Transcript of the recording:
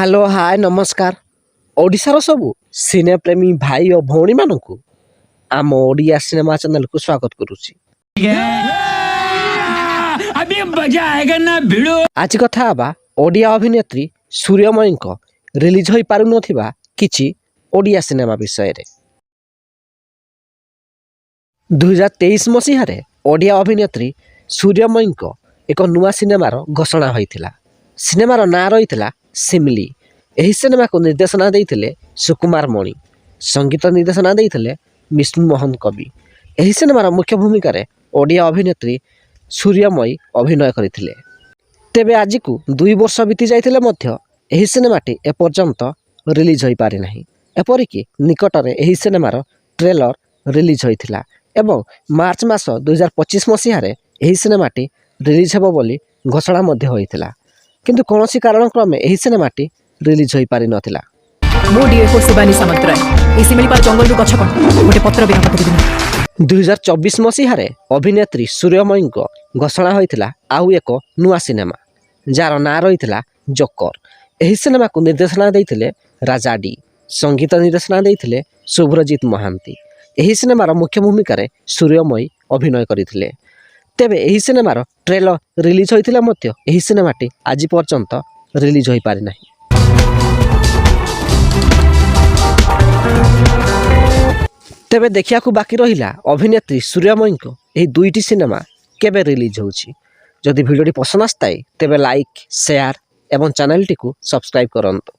Hello, ହାଏ, ନମସ୍କାର। ଓଡ଼ିଶାର ସବୁ ସିନେପ୍ରେମୀ ଭାଇ ଓ ଭଉଣୀମାନଙ୍କୁ ଆମ ଓଡ଼ିଆ ସିନେମା ଚ୍ୟାନେଲକୁ ସ୍ୱାଗତ କରୁଛି। अभी मजा आएगा ना, भिड़ू। ଆଜି କଥା ହେବା ଓଡ଼ିଆ ଅଭିନେତ୍ରୀ ସୂର୍ଯ୍ୟମୟୀଙ୍କ ରିଲିଜ୍ ହୋଇପାରୁନଥିବା କିଛି ଓଡ଼ିଆ ସିନେମା ବିଷୟରେ। 2023 ମସିହାରେ ଓଡ଼ିଆ ଅଭିନେତ୍ରୀ ସୂର୍ଯ୍ୟମୟୀଙ୍କ ଏକ ନୂଆ ସିନେମାର ଘୋଷଣା ହୋଇଥିଲା। ସିନେମାର ନାଁ ରହିଥିଲା ସିମଲି। ଏହି ସିନେମାକୁ ନିର୍ଦ୍ଦେଶନା ଦେଇଥିଲେ ସୁକୁମାର ମଣି, ସଙ୍ଗୀତ ନିର୍ଦ୍ଦେଶନା ଦେଇଥିଲେ ବିଷ୍ଣୁ ମୋହନ କବି। ଏହି ସିନେମାର ମୁଖ୍ୟ ଭୂମିକାରେ ଓଡ଼ିଆ ଅଭିନେତ୍ରୀ ସୂର୍ଯ୍ୟମୟୀ ଅଭିନୟ କରିଥିଲେ। ତେବେ ଆଜିକୁ 2 ବର୍ଷ ବିତି ଯାଇଥିଲେ ମଧ୍ୟ ଏହି ସିନେମାଟି ଏପର୍ଯ୍ୟନ୍ତ ରିଲିଜ୍ ହୋଇପାରିନାହିଁ। ଏପରିକି ନିକଟରେ ଏହି ସିନେମାର ଟ୍ରେଲର ରିଲିଜ୍ ହୋଇଥିଲା ଏବଂ ମାର୍ଚ୍ଚ ମାସ 2025 ମସିହାରେ ଏହି ସିନେମାଟି ରିଲିଜ୍ ହେବ ବୋଲି ଘୋଷଣା ମଧ୍ୟ ହୋଇଥିଲା। କିନ୍ତୁ କୌଣସି କାରଣ କ୍ରମେ ଏହି ସିନେମାଟି ରିଲିଜ୍ ହୋଇପାରିନଥିଲା। ମୁଁ ଡିଏଫଓ ଶିବାନୀ ସାମନ୍ତରାୟ। ଏଇ ଶିମିଳିପାଳ ଜଙ୍ଗଲରୁ ଗଛ କଣ, ଗୋଟେ ପତ୍ର ବି ନବାକୁ ଦେବିନି। 2024 ମସିହାରେ ଅଭିନେତ୍ରୀ ସୂର୍ଯ୍ୟମୟୀଙ୍କ ଘୋଷଣା ହୋଇଥିଲା ଆଉ ଏକ ନୂଆ ସିନେମା, ଯାହାର ନାଁ ରହିଥିଲା ଜୋକର। ଏହି ସିନେମାକୁ ନିର୍ଦ୍ଦେଶନା ଦେଇଥିଲେ ରାଜା ଡି, ସଙ୍ଗୀତ ନିର୍ଦ୍ଦେଶନା ଦେଇଥିଲେ ଶୁଭ୍ରଜିତ ମହାନ୍ତି। ଏହି ସିନେମାର ମୁଖ୍ୟ ଭୂମିକାରେ ସୂର୍ଯ୍ୟମୟୀ ଅଭିନୟ କରିଥିଲେ। ତେବେ ଏହି ସିନେମାର ଟ୍ରେଲର ରିଲିଜ୍ ହୋଇଥିଲେ ମଧ୍ୟ ଏହି ସିନେମାଟି ଆଜି ପର୍ଯ୍ୟନ୍ତ ରିଲିଜ୍ ହୋଇପାରିନାହିଁ। ତେବେ ଦେଖିବାକୁ ବାକି ରହିଲା, ଅଭିନେତ୍ରୀ ସୂର୍ଯ୍ୟମୟୀଙ୍କ ଏହି ଦୁଇଟି ସିନେମା କେବେ ରିଲିଜ୍ ହେଉଛି। ଯଦି ଭିଡ଼ିଓଟି ପସନ୍ଦ ଆସିଥାଏ, ତେବେ ଲାଇକ୍, ସେୟାର ଏବଂ ଚ୍ୟାନେଲଟିକୁ ସବସ୍କ୍ରାଇବ୍ କରନ୍ତୁ।